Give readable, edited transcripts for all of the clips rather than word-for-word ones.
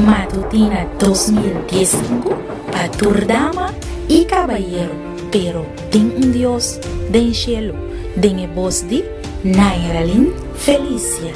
Matutina 2015 pa tur dama y cabayero, pero tin un Dios den cielo, den e bos di Nairalyn Felicia.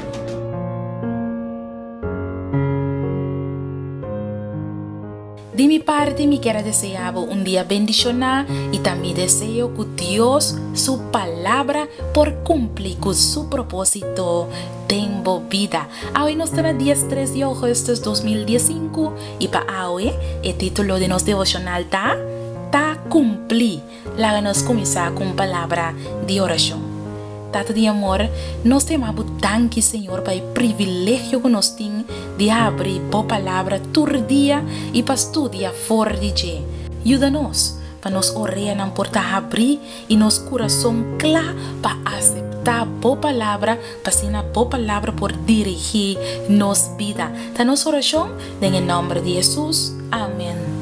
Di mi parti mi kier a desea bo un dia bendishoná i ta mi deseo ku Dios su palabra por kumpli ku su propósito den bo bida. Awe nos ta na 13 di ougùstùs 2015 i pa awe e título di nos devoshonal ta Ta Kumplí. Laga nos kuminsá ku un palabra di orashon. Tata di amor, nos ta yama bo danki, Señor, pa e privilegio ku nos tin di habri bo Palabra tur dia i pa studia for di dje. Yuda nos pa nos oreanan por ta habrí i nos kurason kla pa aseptá bo Palabra, pa asina bo Palabra por dirigí nos bida. Ta nos orashon den e nòmber di Hesus. Amèn.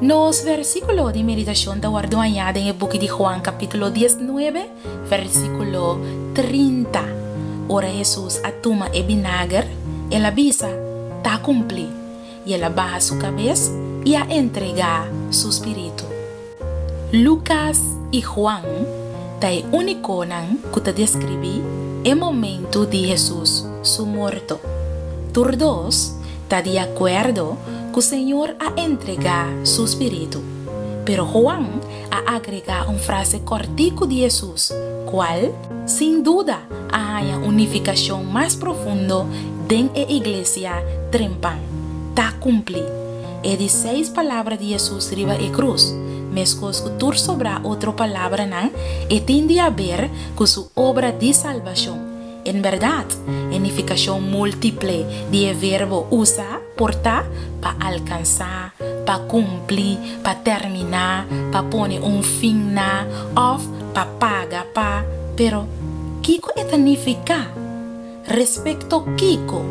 Nos versíkulo di meditashon ta wòrdu hañá den e buki di Juan kapítulo diesnuebe, versíkulo 30. Ora Hesus a tuma e binager, el a bisa, Ta kumplí! I el a baha su kabes i a entregá su spiritu. Lukas i Juan ta e únikonan ku ta deskribí e momentu di Hesus su morto. Tur dos ta di akuerdo ku Señor a entregá su spiritu. Pero Juan a agregá un frase kòrtiku di Hesus, kual, sin duda, a haña un nifikashon mas profundo den e iglesia trempan, Ta kumplí. E di seis palabra di Hesus riba e krus, meskos ku tur sobrá otro palabranan, e tin di haber ku su obra di salbashon. En bèrdat, e nifikashon múltiple di e verbo usa por ta pa alkansá, pa kumpli, pa terminá, pa pone un fin na òf pa paga pa. Pero, kiko e ta nifiká? Respekto kiko?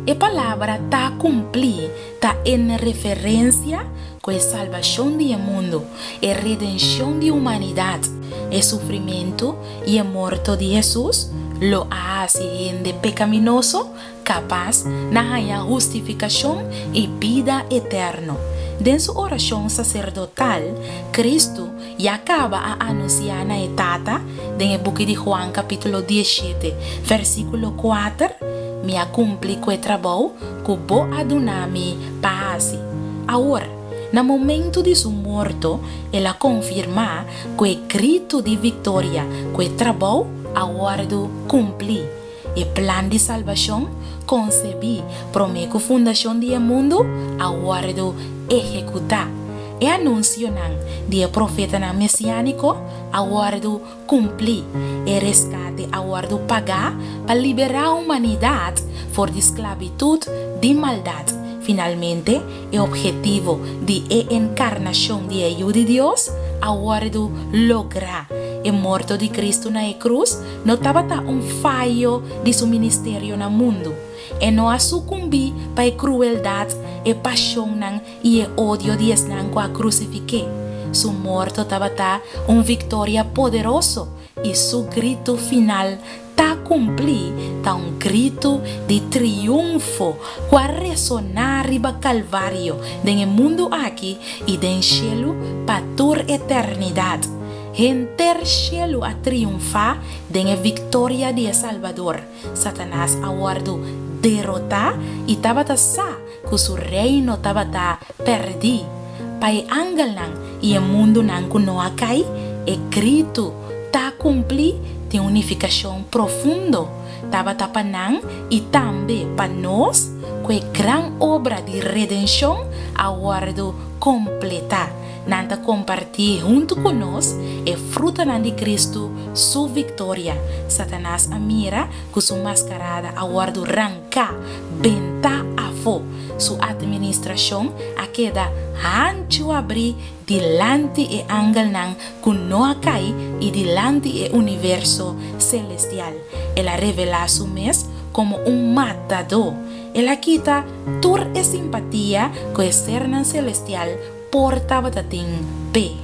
E palabra ta kumplí ta en referensia ku e salbashon di e mundu, e redenshon di humanidat, e sufrimentu i e morto di Hesus lo a hasi hende pekaminoso kapas na haña hustifikashon i bida eterno. Den su orashon saserdotal, Kristu ya kaba a anunsiá na e Tata den e buki di Juan kapítulo 17, versíkulo 4, Mi a kumpli ku e trabou ku bo a duna mi pa hasi. Awor, na momentu di su morto, el a konfirmá ku e gritu di viktoria ku e trabou a wòrdu kumplí. E plan di salbashon, konsebí promé ku fundashon di e mundu, a wòrdu ehekutá. E anunsionan di e profetanan mesiániko a wòrdu kumplí. E reskate a wòrdu pagá pa liberá humanidat for di sklabitut di maldat. Finalmente, E obhetivo di e enkarnashon di e Yu di Dios a wòrdu lográ. E morto di Kristu na e krus no tabata un fayo di su ministerio na mundu. E no a sukumbí pa e krueldat, e pashonnan i e odio di esnan ku a krusifik'é. Su morto tabata un viktoria poderoso i su gritu final ta kumplí ta un gritu di triunfo ku a resoná riba Kalvario den e mundu aki i den shelu pa tur eternidat. Henter shelu a triunfá den e viktoria di e Salbador. Satanas a wòrdu derotá i tabata sa ku su reino tabata pèrdí. Pa e angelnan i e mundunan ku no a kai, e gritu ta kumplí tin un nifikashon profundo. Tabata pa nan i tambe pa nos ku e gran obra di redenshon a wòrdu kompletá. Nan ta kompartí huntu ku nos e frutanan di Kristu su viktoria. Satanas a mira ku su maskarada a wòrdu ranká, bentá afó. Su atministrashon a keda hanchu abrí dilanti e angelnan ku no a kai i dilanti e universo selestial. El a revelá su mes komo un matadó. El a kita tur e simpatia ku e sernan selestial por tabata tin p'e.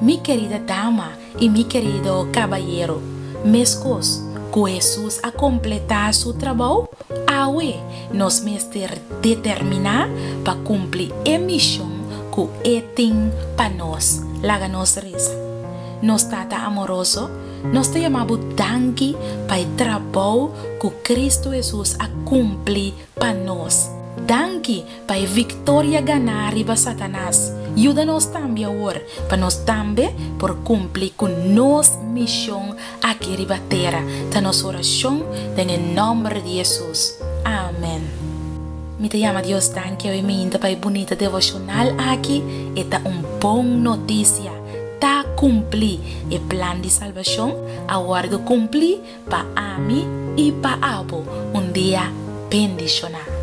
Mi kerida dama i mi kerido kabayero, meskos ku Hesus a kompletá su trabou, Awe nos mester determiná pa kumpli e mishon ku e tin pa nos. Laga nos resa. Nos Tata amoroso, nos ta yama bo danki pa e trabou ku Kristu Hesus a kumpli pa nos. Danki pa e viktoria ganá riba Satanas. Yuda nos tambe awor pa nos tambe por kumpli ku nos mishon aki riba tera. Ta nos orashon den e nòmber di Hesus. Amen. Mi ta yama Dios danki awe mainta pa e bunita devoshonal aki. E ta un bon notisia. Ta kumpli! E plan di salbashon a wòrdu kumpli Pa ami i pa abo un dia bendishoná.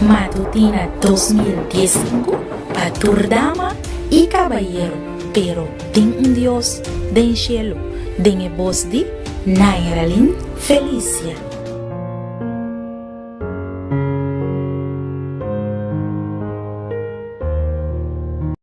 Matutina 2015 pa tur dama i kabayero, pero tin un Dios den shelu, den e bos di Nairalyn Felicia.